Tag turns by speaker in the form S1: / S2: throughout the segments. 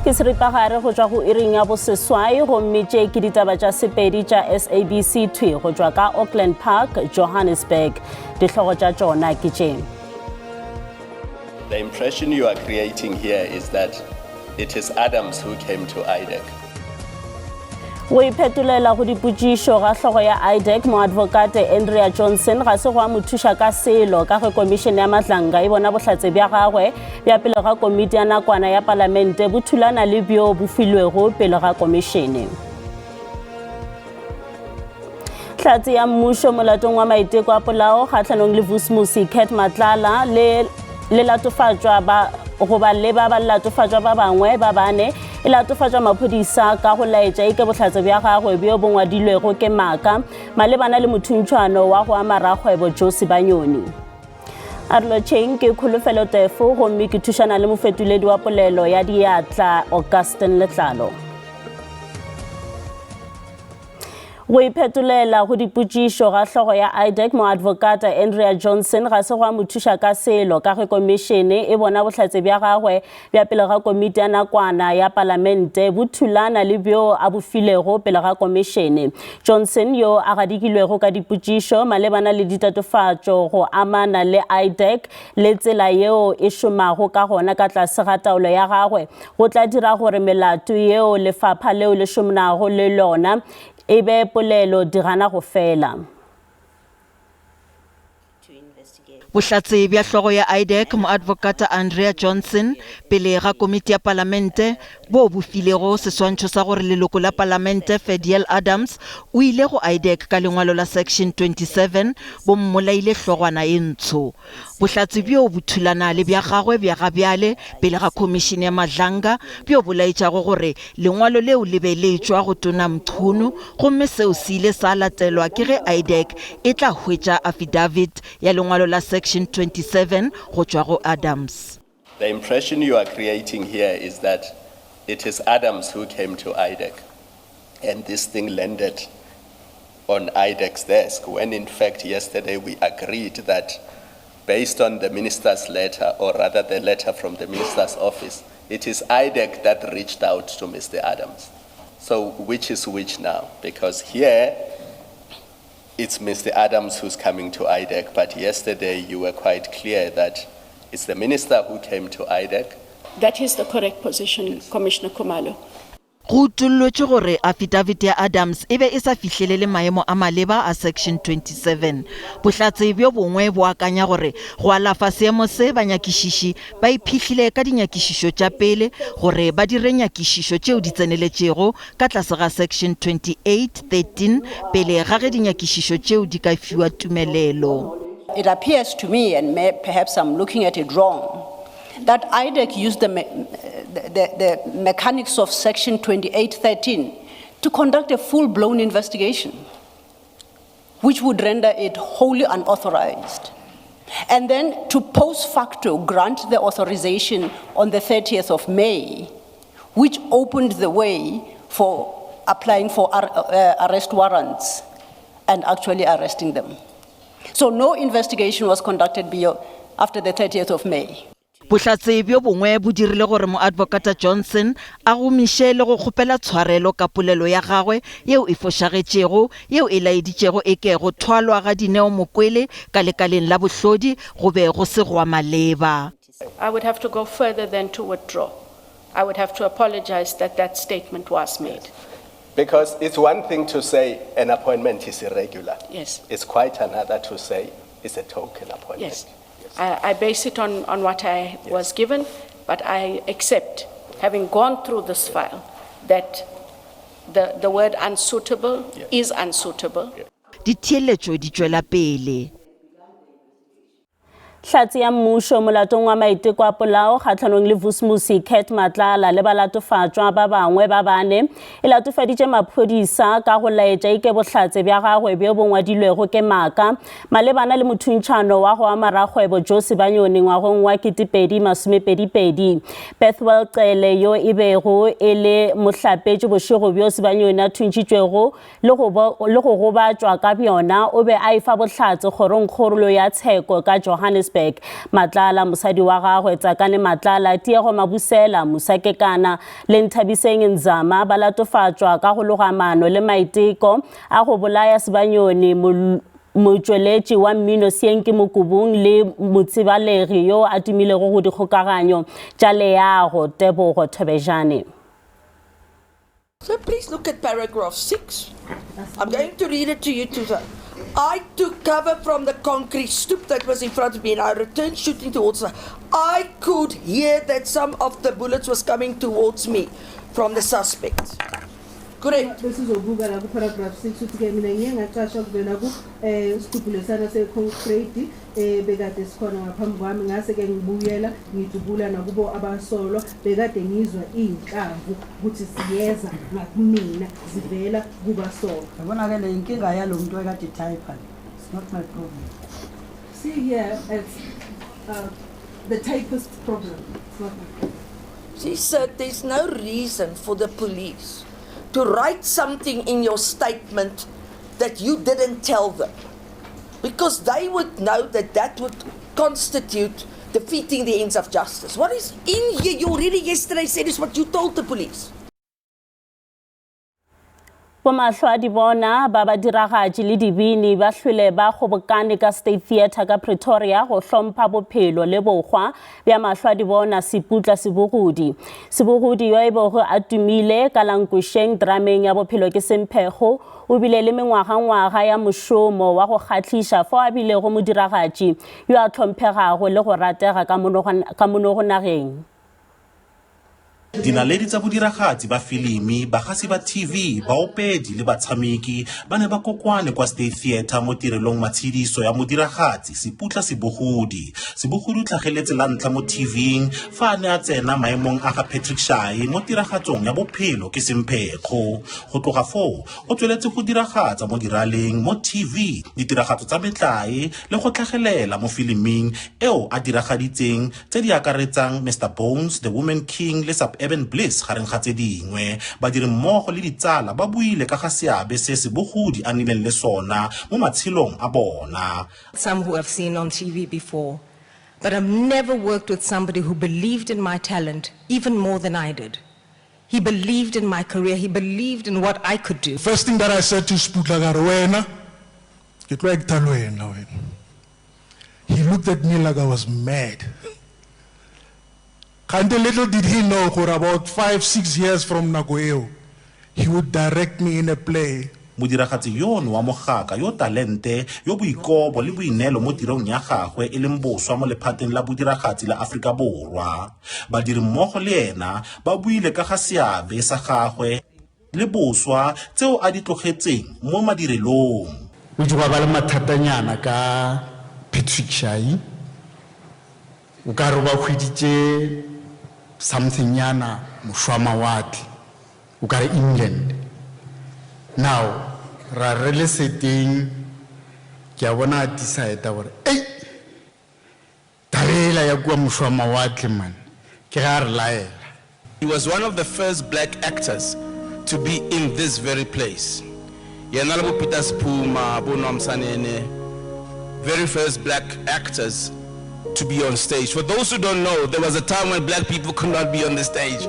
S1: Ke seripagare go tšwa go iring ya boseswai gomme tše ke ditaba tša Sepedi tša SABC thwi go tšwa ka Auckland Park, Johannesburg. Dihlogo tša tšona ke tše.
S2: The impression you are creating here is that it is Adams who came to IDAC.
S1: Go iphetolela go dipotšišo ga hlogo ya IDAC moadvokate Andrea Johnson ga se gwa mo thuša ka selo ka ge komišene ya Madlanga e bona bohlatse bja gagwe bja pele ga komiti ya nakwana ya palamente bo thulana le bjo bo filwego pele ga komišene. Hlatse ya mmušo molatong wa maiteko a polao kgahlanong le Vusmusi Cat Matlala le le latofatšwa ba goba le ba ba latofatšwa ba bangwe ba bane e latofatšwa maphodisa ka go laetša eke bohlatse bja gagwe bjo bo ngwadilwego ke maaka malebana le mothuntšhwano wa go ama rakgwebo Joe Sibanyoni. A re lotšheng ke Kholofelo Tefo gomme ke thušana le mofetoledi wa polelo ya diatla Augustin Letlalo. Go iphetolela go dipotšišo ga hlogo ya IDAC moadvokata Andrea Johnson ga se gwa mo thuša ka selo ka ge komišene e bona bohlatse bja gagwe bja pele ga komiti ya nakwana ya palamente bo thulana le bjo a bo filego pele ga komišene. Johnson yo a gadikilwego ka dipotšišo malebana le ditatofatšo go amana le IDAC le tsela yeo e šomago ka gona ka tlase ga taolo ya gagwe go tla dira gore melato yeo lefapha leo le šomnago le lona e be polelo di gana go fela.
S3: Bohlatse bja hlogo ya IDAC, Moadvokata Andrea Johnson, pele ga komiti ya palamente, boo bo filego seswantšho sa gore leloko la palamente Ferdiel Adams o ile go IDAC ka lengwalo la Section 27, bo mmolaile hlogwana e ntsho. Bohlatse bjoo bo thulana le bja gagwe bja ga bjale pele ga Khomišene ya Madlanga bjo bo laetšago gore lengwalo leo le be le etšwa go Tona Mchunu gomme seo se ile sa latelwa ke ge IDAC e tla hwetša affidavit ya lengwalo la Section 27 go tšwa go Adams.
S2: The impression you are creating here is that it is Adams who came to IDAC and this thing landed on IDAC's desk, when in fact yesterday we agreed that based on the minister's letter, or rather the letter from the minister's office, it is IDAC that reached out to Mr. Adams. So which is which now? Because here it's Mr. Adams who's coming to IDAC, but yesterday you were quite clear that it's the minister who came to IDAC.
S4: That is the correct position, Commissioner Khumalo.
S3: Go utollotšwe gore afidafiti ya Adams e be e sa fihlelele maemo a maleba a Section 27. Bohlatse bjo bongwe bo akanya gore go alafa seemo se banyakišiši ba iphihlile ka dinyakišišo tša pele gore ba dire nyakišišo tšeo di tseneletšego ka tlase ga Section 28.13 pele ga ge dinyakišišo tšeo di ka fiwa tumelelo.
S5: It appears to me, and may, perhaps I'm looking at it wrong, that IDAC used the, the, the mechanics of Section 28.13 to conduct a full-blown investigation, which would render it wholly unauthorized. And then to post facto grant the authorization on the 30th of May, which opened the way for applying for ar uh, arrest warrants and actually arresting them. So no investigation was conducted beyond, after the 30th of May.
S3: Bohlatse bjo bongwe bo dirile gore Moadvokata Johnson a gomiše le go kgopela tshwarelo ka polelo ya gagwe yeo e fošagetšego yeo e laeditšego eke go thwalwa ga Dineo Mokwele ka lekaleng la bohlodi go be go se gwa maleba.
S4: I would have to go further than to withdraw. I would have to apologize that that statement was made.
S2: Because it's one thing to say an appointment is irregular.
S4: Yes.
S2: It's quite another to say it's a token appointment.
S4: Yes. I, I base it on, on what I yes. was given, but I accept, having gone through this file, that the, the word unsuitable yes. is unsuitable.
S2: Yes.
S3: Ditheeletšo di tšwela pele.
S1: Hlatse ya mmušo molatong wa maiteko a polao kgahlanong le Vusmusi Cat Matlala le balatofatšwa ba bangwe ba bane e latofaditše maphodisa ka go laetša ike bohlatse bja gagwe bjo bo ngwadilwego ke maaka malebana le mothuntšhano wa go ama rakgwebo Joe Sibanyoni ngwagong wa 2022. Bethwell Cele yo e bego e le mohlapetši bošego bjo Sibanyoni a thuntšitšwego le go, le go gobatšwa ka bjona, o be a efa bohlatse kgorongkgolo ya tsheko ka Johannesburg. Johannesburg. Matlala, mosadi wa gagwe Tsakane Matlala, Tiego Mabusela, Musa Kekana le Nthabiseng Nzama ba latofatšwa ka go loga maano le maiteko a go bolaya Sibanyoni, motšweletši wa mmino Sienki Mokubung le motsebalegi yo a tumilego go dikgokaganyo tša leago Tebogo Thobejane.
S6: So please look at paragraph 6. I'm going to read it to you to the I took cover from the concrete stoop that was in front of me and I returned shooting towards the I could hear that some of the bullets was coming towards me from the suspect. Correct.
S7: Besizobuka la ku-paragraph 6 ukuthi-ke mina ngiye ngacasha kuvela ku um sigubhu lesana se-concrete um bekade sikhona ngaphambi kwami ngase-ke ngibuyela ngidubula nakubo abasolwa bekade ngizwa iy'nhlamvu ukuthi ziyeza ngakumina zivela kubasolwa.
S8: Yabona-ke le inkinga yalo muntu ekade ethayipha le. It's not my problem.
S7: See here, it's the typist's problem. It's not my problem.
S6: She said there's no reason for the police to write something in your statement that you didn't tell them, because they would know that that would constitute defeating the ends of justice. What is in here, you already yesterday said is what you told the police.
S1: Bomahlwadibona ba badiragatši le dibini ba hlwele ba kgobokane ka State Theatre ka Pretoria go hlompha bophelo le bohwa bja mahlwadibona Seputla Sebogodi. Sebogodi yo e bego a tumile ka la Nkošeng drameng ya Bophelo ke Semphekgo o bile le mengwagangwaga ya mošomo wa go kgahliša fao a bilego modiragatši yo a hlomphegago le go ratega ka mono nageng.
S9: Dinaledi tsa bodiragatsi ba filimi, bagasi ba TV, baopedi le batshameki ba ne ba kokwane kwa State Theatre mo tirelong matshediso ya modiragatsi Seputla Sebogodi. Sebogodi o tlhageletse la ntlha mo TV-ing fa a ne a tsena maemong a ga Patrick Shai mo tiragatsong ya Bophelo ke Semphekgo. Go tloga foo, o tsweletse go diragatsa mo diraleng, mo TV, ditiragatso tsa metlae le go tlhagelela mo filiming eo a diragaditseng tse di akaretsang Mr Bones, The Woman King le Suburban Bliss gareng ga tse dingwe. Badirimmogo le ditsala ba buile ka ga seabe se Sebogodi a nnileng le sona mo matshelong a bona.
S10: Some who I've seen on TV before, but I've never worked with somebody who believed in my talent even more than I did. He believed in my career, he believed in what I could do.
S11: First thing that I said to Sputla ka re wena ke tlo actor le wena wena. He looked at me like I was mad. Kgante little did he know gore about 5, 6 years from nako eo, he would direct me in a play.
S9: Modiragatsi yono wa mogaka yo talente, yo boikobo le boineelo mo tirong ya gagwe e leng boswa mo lephateng la bodiragatsi la Aforika Borwa. Badirimmogo le ena ba buile ka ga seabe sa gagwe le boswa tseo a di tlogetseng mo madirelong.
S12: O itse gwa ba le mathatanyana ka Patrick Shai, o ka re ba hweditše something-nyana mošwamawatle, o ka re England. Now, ra re le seteng, ke a bona a decide gore, ei, taba ela ya kua mošwamawatle man, ke ge a re laela.
S13: He was one of the first black actors to be in this very place. Yena le bo Peter Sephuma, bo Nomsa Nene, very first black actors to be on stage. For those who don't know, there was a time when black people could not be on the stage.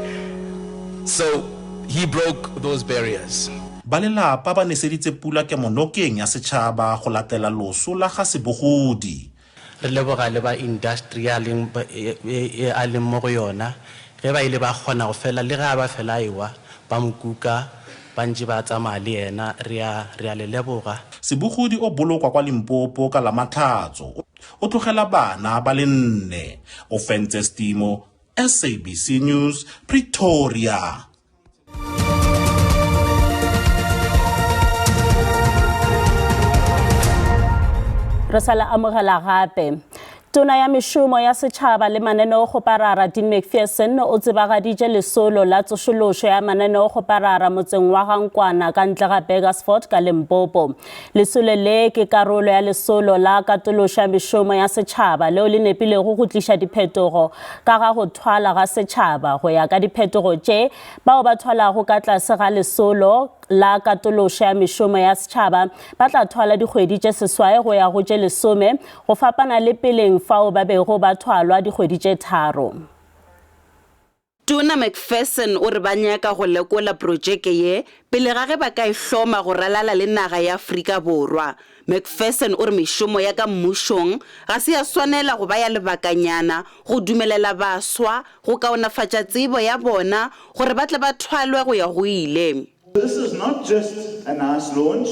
S13: So he broke those barriers.
S9: Ba lelapa ba neseditse pula kemonokeng ya setšhaba go latela loso la ga Sebogodi.
S14: Re leboga le ba industry a leng, e, e, e a leng mo go yona, ge ba ile ba kgona go fela, le ge a ba fela a ewa, ba mo kuka, ba ntše ba tsamaya le yena. Re a, re a le leboga.
S9: Sebogodi o bolokwa kwa Limpopo ka Lamatlhatso. O tlogela bana ba le nne. Ofentse Stimo, SABC News, Pretoria.
S1: Re sa le amogela gape. Tona ya Mešomo ya Setšhaba le Mananeokgoparara Dean Macpherson o tsebagaditše lesolo la tsošološo ya mananeokgoparara motseng wa Gankwana ka ntle ga Burgersfort ka Limpopo. Lesolo le ke karolo ya lesolo la katološo ya mešomo ya setšhaba leo le nepilego go tliša diphetogo ka ga go thwala ga setšhaba. Go ya ka diphetogo tše, bao ba thwalago ka tlase ga lesolo la Katološo ya Mešomo ya Setšhaba ba tla thwala dikgwedi tše seswai go ya go tše lesome, go fapana le peleng fao ba bego ba thwalwa dikgwedi tše tharo.
S15: Tona Macpherson o re ba nyaka go lekola protšeke ye pele ga ge ba ka e hloma go ralala le naga ya Afrika Borwa. Macpherson o re mešomo ya ka mmušong ga se ya swanela go ba ya lebakanyana go dumelela baswa go kaonafatša tsebo ya bona gore ba tle ba thwalwe go ya go ile.
S16: This is not just a nice launch,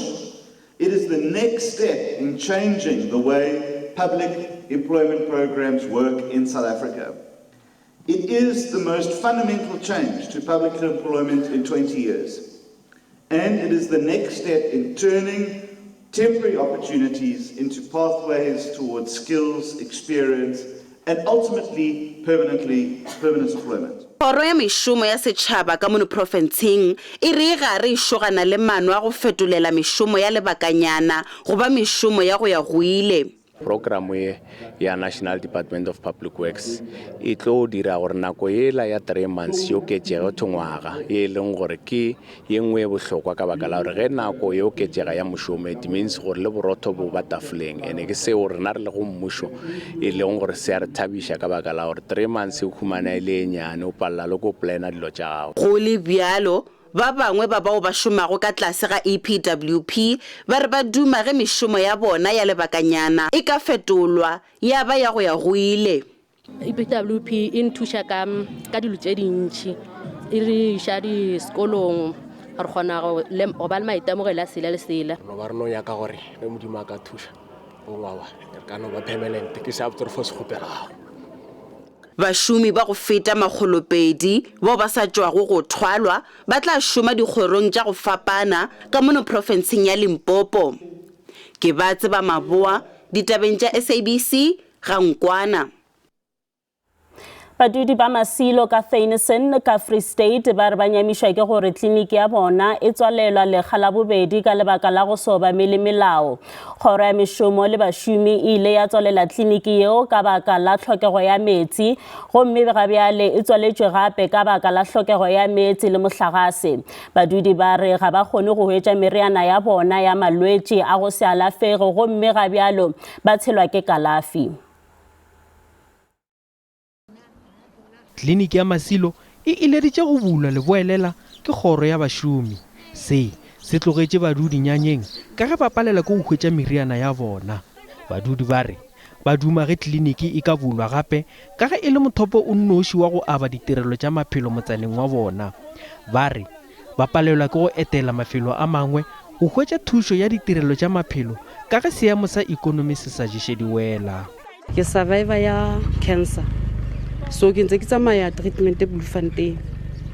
S16: it is the next step in changing the way public employment programs work in South Africa. It is the most fundamental change to public employment in 20 years. And it is the next step in turning temporary opportunities into pathways towards skills, experience, and ultimately permanently, permanent employment.
S15: Kgoro ya Mešomo ya Setšhaba ka mono profenseng e re e gare e šogana le maano a go fetolela mešomo ya lebakanyana go ba mešomo ya go ya go ile.
S17: Programo ye ya National Department of Public Works e tlo dira gore nako yela ya three months e oketšege to ngwaga, ye e leng gore ke ye nngwe ye bohlokwa ka baka la gore ge nako e oketšega ya mošomo it means gore le borotho bo ba tafoleng, ene ke seo rena re lego mmušo e leng gore se a re thabiša ka baka la gore three months o humana e le e nyane, o palela le ke go plana dilo tša gago.
S15: Go le bjalo, Ba bangwe ba bao ba šomago ka tlase ga EPWP ba re ba duma ge mešomo ya bona ya lebakanyana e ka fetolwa ya ba ya go ya go ile.
S18: EPWP e nthuša ka ka dilo tše dintši, e re iša disekolong, re kgona go go ba le maitemogelo a sela le sela.
S19: No ba re no nyaka gore ge Modimo a ka thuša go ngwawa re ka no ba permanent, ke se a botse re fo se kgopelago.
S15: Bašomi ba go feta makgolopedi bao ba sa tšwago go thwalwa ba tla šoma dikgorong tša go fapana ka mono profenseng ya Limpopo. Ke ba tseba Maboa, ditabeng tša SABC, Ga Nkwana.
S1: Badudi ba Masilo ka Theunissen ka Free State ba re ba nyamišwa ke gore kliniki ya bona e tswalelwa lekga la bobedi ka lebaka la go se obamele melao. Kgoro ya Mešomo le Bašomi e ile ya tswalela kliniki yeo ka baka la tlhokego ya meetse gomme ga bjale e tswaletšwe gape ka baka la hlokego ya meetse le mohlagase. Badudi ba re ga ba kgone go hwetša meriana ya bona ya malwetši a go se alafege gomme ga bjalo ba tshelwa ke kalafi.
S20: Kliniki ya Masilo e ileditše go bulwa leboelela ke kgoro ya bašomi. Se se tlogetše badudi nyanyeng ka ge ba palela ke go hwetša meriana ya bona. Badudi ba re ba duma ge kliniki e ka bulwa gape ka ge e le mothopo o nnoši wa go aba ditirelo tša maphelo motsaneng wa bona. Ba re ba palelwa ke go etela mafelo a mangwe go hwetša thušo ya ditirelo tša maphelo ka ge seemo sa ikonomi se sa ješe diwela.
S21: Ke survivor ya cancer so ke ntse ke tsamaya treatment Bloemfontein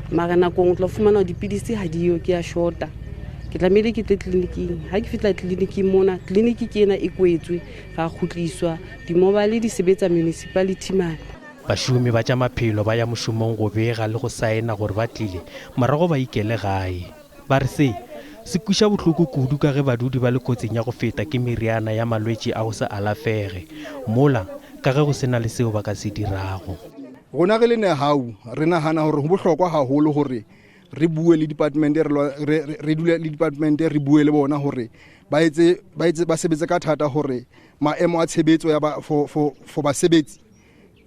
S21: mara nakong o tla fumana gore dipidisi ga diyo ke a shorta ke tlamehile ke tle tleliniking ga ke fitlha tleliniking mona tleliniki ke ena e kwetswe ga kgutliswa di-mobile di sebetsa municipality mane
S20: Bašomi ba tša maphelo ba ya mošomong go bega le go saena gore ba tlile, morago ba ikele gae. Ba re se se kweša bohloko kudu ka ge badudi ba le kotsing ya go feta ke meriana ya malwetši a go se alafege, mola ka ge go se na le seo ba ka se dirago.
S22: Rona re le Nehau re nahana hore ho bohlokwa haholo hore re bue le department re re dule le department re bue le bona hore ba etse ba etse ba sebetse ka thata hore maemo a tshebetso ya ba for for for basebetsi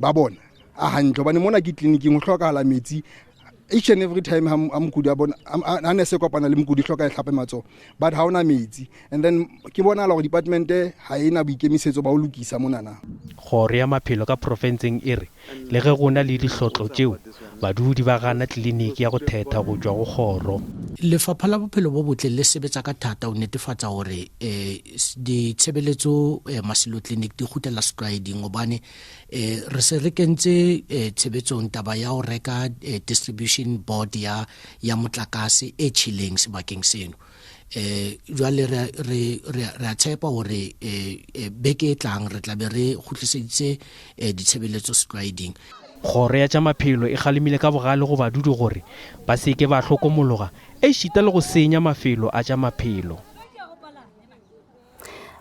S22: ba bona a hantle hobane mona ke tleliniking ho hlokahala metsi each and every time ha mokudi a bona ha ne se kopana le mokudi hloka e hlape matsoho but ha ona metsi and then ke bonala gore department ha e na boikemisetso ba ho lokisa monana.
S20: Kgoro ya Maphelo ka profenseng e re le ge go na le dihlotlo tšeo, badudi ba gana tleliniki ya go thetha go tšwa go kgoro.
S23: Lefapha la Bophelo bo Botle le sebetsa ka thata ho netefatsa hore um ditshebeletso um Masilo Clinic di kgutlela setlwaeding hobane eh re se re kentse eh, tshebetsong taba ya ho reka eh, distribution board ya ya motlakase e tjhileng sebakeng seno eh jwale re re re a tshepa hore eh, eh beke e tlang re tla be re kgutliseditse eh, ditshebeletso setlwaeding
S20: Kgoro ya tša maphelo e kgalemile ka bogale go badudi gore ba se ke ba hlokomologa ešita le go senya mafelo a tša maphelo.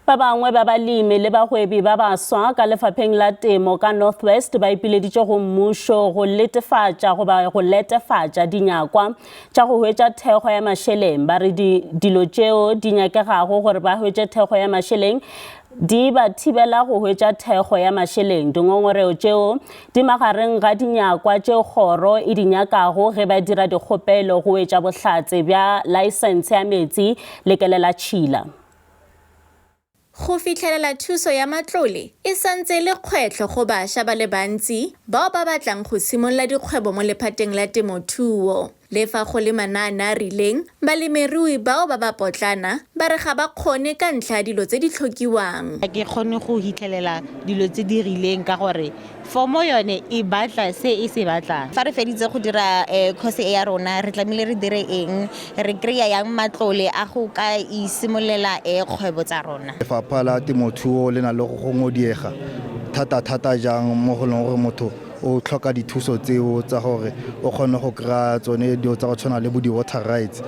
S1: Ba bangwe ba balemi le bagwebi ba baswa ka lefapheng la temo ka North West ba ipileditše go mmušo go letefatša goba go letefatša dinyakwa tša go hwetša thekgo ya mašeleng. Ba re dilo tšeo di nyakegago gore ba hwetše thekgo ya mašeleng di ba thibela go hwetša thekgo ya mašeleng. Dingongorego tšeo di magareng ga dinyakwa tšeo kgoro e di nyakago ge ba dira dikgopelo go wetša bohlatse bja laesense ya meetse le kelelatšhila.
S2: Go fitlhelela thuso ya matlole e santse e le kgwetlho go baša ba le bantsi bao ba batlang go simolola dikgwebo mo lephateng la temothuo. Le fa go le manaane a rileng, balemirui bao ba ba potlana ba re ga ba kgone ka ntlha ya dilo tse di tlhokiwang.
S4: Ga ke kgone go hitlhelela dilo tse di rileng ka gore Fomo yone e batla se e se batlang.
S5: Fa re feditse go dira course e ya rona, re tlamehile re dire eng? Re kry-a yang matlole a go ka isimololela kgwebo tsa rona?
S6: Lefapha la temothuo le na le go ngodiega thata-thata jang mo go leng gore motho o tlhoka dithuso tseo tsa gore o kgone go kry-a tsone dilo tsa go tshwana le bo di-water rights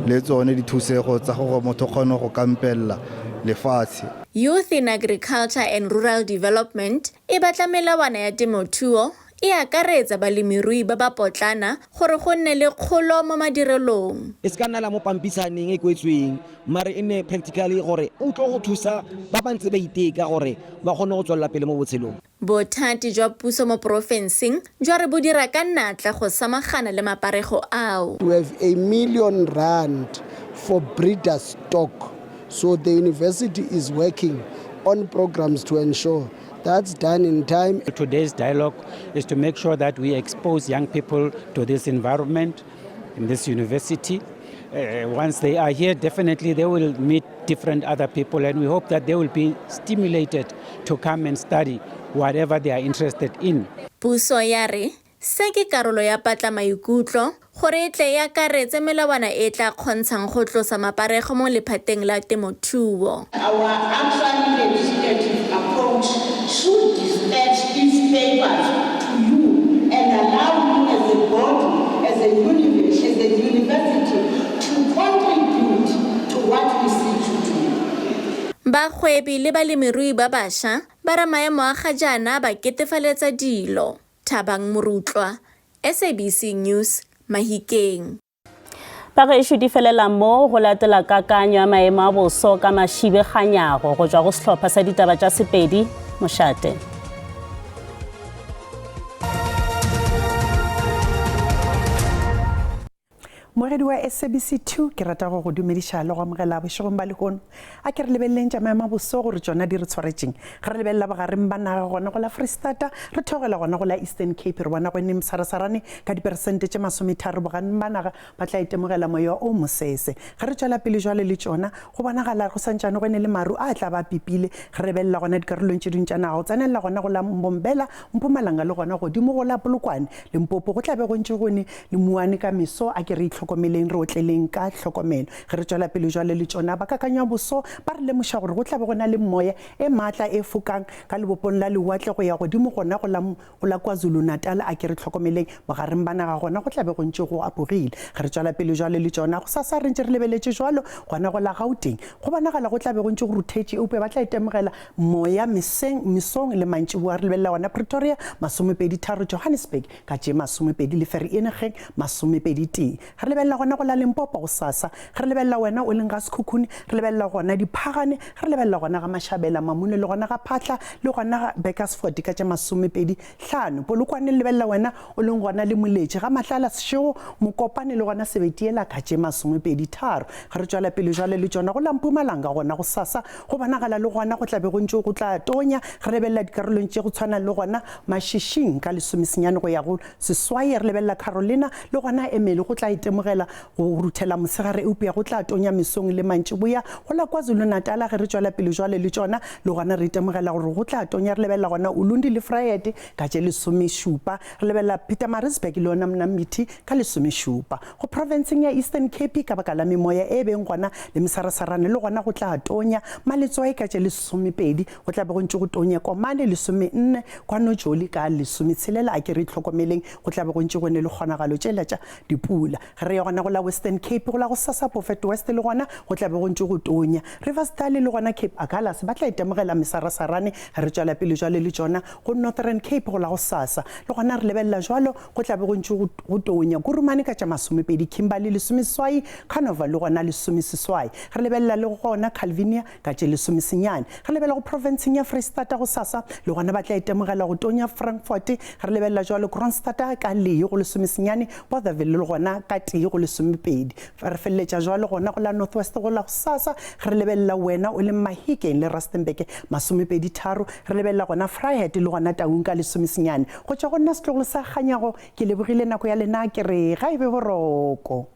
S6: le tsone dithusego tsa gore motho o kgone go kampelela lefatshe.
S2: Youth in Agriculture and Rural Development E batla melawana ya temothuo e akaretsa balemirui ba ba potlana gore go nne le kgolo mo madirelong.
S7: E se ka nna la mo pampitshaneng e kwetsweng mare e nne practically gore o tlo go thusa ba ba ntse ba iteka gore ba kgone go tswelela pele mo botshelong.
S2: Bothati jwa puso mo porofenseng jwa re bo dira ka natla go samagana le maparego ao.
S8: We have a million rand for breeder stock so the university is working on programs to ensure that's done in time.
S9: Today's dialogue is to make sure that we expose young people to this environment in this university. Uh, once they are here, definitely they will meet different other people, and we hope that they will be stimulated to come and study whatever they are interested in.
S2: Puso ya re Se ke karolo ya patlamaikutlo gore e tle e akaretse melawana e e tla kgontshang go tlosa maparego mo lephateng la temothuo.
S10: Our actual legislative approach should dispatch its papers to you and allow you as a body, as a universe, as a university to contribute to what we seek to do.
S2: Bagwebi le balemirui ba baša ba re maemo a ga jaana a ba ketefaletsa dilo. Thabang Morutlwa, SABC News, Mahikeng.
S1: Bagešo di felela mo go latela kakanyo ya maemo a boso ka Mašibe Kganyago go tšwa go sehlopha sa ditaba tša Sepedi, Mošate.
S24: Mmogedi wa SABC 2 ke rata go go dumediša le go amogela bošegong ba lehono. A ke re lebeleleng tša maemo a boso gore tšona di re tshwaretšeng. Ge re lebelela bogareng ba naga gona go la Freistata, re theogela gona go la Eastern Cape re bona go ene mosarasarane ka diperesente tše masometharo bogareng ba naga ba tla itemogela moya o mosese. Ge re tšwela pele jwale le tšona go bonagala go santšane go ene le maru a tla ba pipile ge re lebelela gona dikarolong tše dingwe tša naga go tsenelela gona go la Mbombela, Mpumalanga le gona godimo go la Polokwane, Limpopo go tla be go ntše go ne le muane ka meso, a ke re itlhokomeleng, re otleleng ka tlhokomelo. Ge re tšwela pele jwale le tšona, ba kakanywa boso ba re lemoša gore go tla be go na le moya e maatla e fokang ka lebopong la lewatle go ya godimo gona go la, go la KwaZulu-Natal, a ke re tlhokomeleng bogareng ba naga gona go tla be go ntše go apogile. Ge re tšwela pele jwale le tšona, gosasa re ntše re lebeletše jwalo gona go la Gauteng, go bonagala go tla be go ntše go ruthetše, eupša ba tla itemogela Moya meseng, mesong le mantšiboa re lebelela gona Pretoria, 23, Johannesburg ka tše 20 le Vereeniging, 21. Re lebelela gona go la Limpopo gosasa. Re lebelela wena o leng ga Sekhukhune, re lebelela gona Diphagane, re lebelela gona ga Mashabela, Mamune le gona ga Phaahla le gona ga Burgersfort ka tše 25. Polokwane re lebelela wena o leng gona le Moletši ga Matlala, Seshego, Mokopane le gona Sebetiela ka tše 23. Ge re tšwela pele jwale le tšona go la Mpumalanga gona gosasa Go bonagala le gona go tla be go ntše go tla tonya re lebelela dikarolong tše go tshwana le gona Mashishing ka lesomesenyane go ya go seswai re lebelela Carolina le gona Emele go tla itemogela go ruthela mosegare eupša go tla tonya mesong le mantšiboya go la KwaZulu-Natala ge re tšwela pele jwale le tšona le gona re itemogela gore go tla tonya re lebelela gona Ulundi le Vryheid ka tše lesomešupa re lebelela Pietermaritzburg le yona Mnambithi ka lesomešupa. Go profenseng ya Eastern Cape ka baka la memoya e beng gona le mesarasarane le gona go tla tonya. Maletswai ka tše lesomepedi go tla be go ntše go tonya. Komane lesomenne, kwa Nojoli ka lesometshelela a ke re itlhokomeleng go tla be go ntše go ne le kgonagalo tšela tša dipula. Ge re. Re ya gona go la Western Cape go la gosasa Beaufort West le gona go tla be go ntše go tonya. Riversdal le gona Cape Agulhas ba tla itemogela mesarasarane. Re tšwela pele jwale le tšona go Northern Cape go la gosasa le gona re lebelela jwalo go tla be go ntše go tonya. Kurumane ka tša masomepedi, Kimberley lesomeseswai, Canova le gona lesomeseswai. Re lebelela le gona Calvinia ka tše lesomesenyane. Re lebelela go profenseng ya Freistata gosasa le gona ba tla itemogela go tonya. Frankfort re lebelela jwalo Kroonstad ka lee go lesomesenyane, Bothaville le gona ka tee go lesomepedi. Re feleletša jwalo gona go la North West go la gosasa re lebelela wena o le Mahikeng le Rustenburg masomepedi tharo, re lebelela gona Vryheid le gona Taung ka lesomesenyane. Go tšwa go nna setlogolo sa Kganyago ke lebogile nako ya lena ke re ga e be boroko.